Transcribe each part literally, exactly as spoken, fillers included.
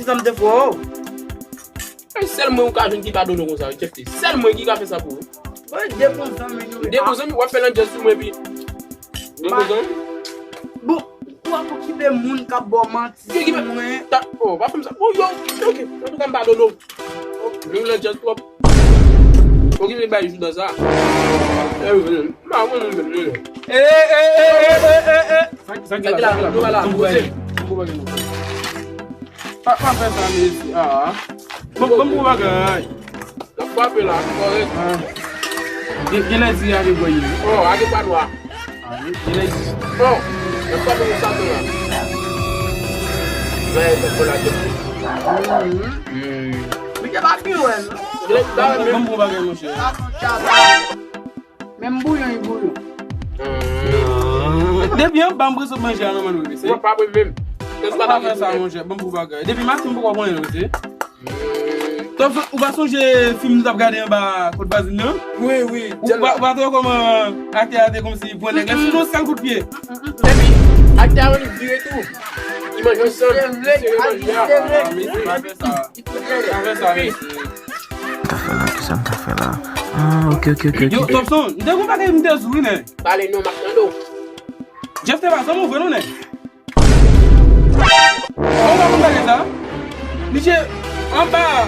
Sa m te fè w. E sèl mwen ou ka jwenn ki padone w konsa, Jeff T. Sèl mwen ki ka fè sa pou ou. Mwen de bon zanmi nou ye. De bon zanmi, w ap fè landjèz sou mwen, epi de bon zanmi. Bon, ou ap okipe moun k ap ba w manti sou mwen. Ta, oh, pa fè m sa. Oh, yo, ok. Antouka, m padone w. Vin landjèz twòp. Okipe bay joudan sa. E, m pa konn menm, menm. E, e, e, e, e, e, e. Sa, sa ki la, sa ki la. Bon, bon, bon, bon. Pa, pa fè sa, mesye. Ah. Bon, bon, bon bagay. L ap frape la, kòrèk. Ah. Gen, gen lè di ake bwè ye. Oh, ake pa nwa. Ah, gen, gen lè di. Oh, l ap frape yon satan la. Mwen, mwen, mwen la, mwen. Hmm. Misye pa pi wè, non? Gen lè di, bon, bon, bon bagay, monchè. Sa son tchaba. Menm bouyon, li bouyon. Depi anba, m bezwen manje a nòmal, wi, mesye. Ou pa vre menm. Ou pa fè sa, monchè. Bon, bon bagay. Depi maten, m poko konyen, mesye. Tòf, ou pa sonje fim nou t ap gade anba kot vwazin nan? Wi, wi. Ou pa, ou pa te wè kòman aktè a te kòmsi pran nèg la? Se yon sèl kout pye. Epi, aktè a menm vire tou. Li manje ansanm. Se vre, se vre, manje a. Ah, mesye, pa fè sa. Pa fè sa, mesye. M ta fè la, kisa m ta fè la? Ah, ok, ok, ok, ok. Yo, Topson, m te gon bagay m te di w wi, nèg. Pale non, m ap tande w. Jeff te pa zanmi w vre non, nèg. Ou pa konn bagay sa? Misye anba a,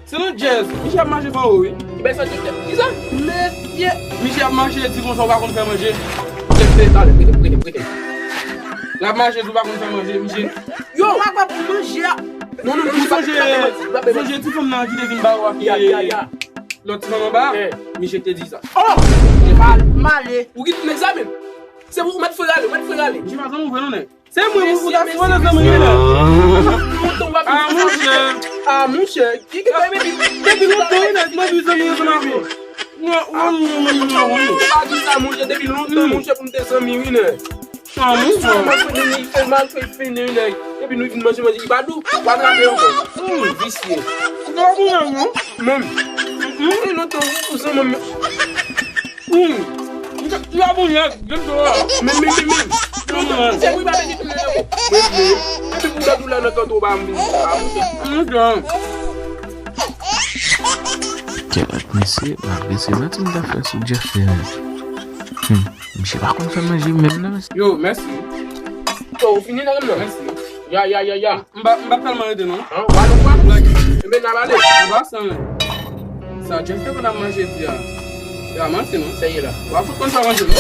se nan djèz. Misye ap mache fè anwo, wi. Ki bèl sa, Jeff te, kisa? Mesye, misye ap mache, di konsa ou pa konn fè manje. Jeff te, talè, prete, prete, prete. L ap mache, di ou pa konn fè manje, misye. Yo, ou pa kwè pou manje a. Non, non, non, ou sonje, ou sonje ti fanm nan ki te vin ba ou ak, ya, ya, ya. Lòt ti fanm anba, eh, misye te di sa. Oh! E pa mal, male. Ou ki mezanmi. Se pou ou mèt fè rale, ou mèt fè rale. Misye pa zanmi w vre non, nèg. Se mwen pou ou ta sou zanmi wi la. Ah, monchè. Ah, monchè. Ki, ki, depi, depi lontan wi, nèg, mwen di zanmi ansanm avè w. Non, non, non, non, non, non. Ou pa di sa, monchè, depi lontan, monchè, pou nou te zanmi wi, nèg. Ah, monchè. Mwen fè deni, fè mal, fè fini, nèg. Epi nou vin manje, manje, li pa dou. Ou atrape ankò. Hmm, visye. Ou pa bon menm, non? Menm. Hmm, e lontan, ou zanmi menm. Hmm. Ou pa bon, nèg, menm dou a. Menm, menm, menm, menm. Lontan, se pou li pa vin tounen ankò. Menm, menm. Epi pou dòt ou la nan kanto, ou pa vin. Ah, monchè. Monchè. Kèt, mesye, malgre se manti m ta fè sou Jeff, men. Hmm. Misye pa konn fè manje menm nan, mesye. Yo, mèsi. Yo, ou fini nan menm nan? Mèsi. Ya, ya, ya, ya. M pa, m pa tèlman rete, non. An, w ale, w ale. Enben, n ap ale. M pa san, men. Sa, Jeff te konn ap manje di a. Ya, manti, non. Serye la. W ap fout konn sa manje, non.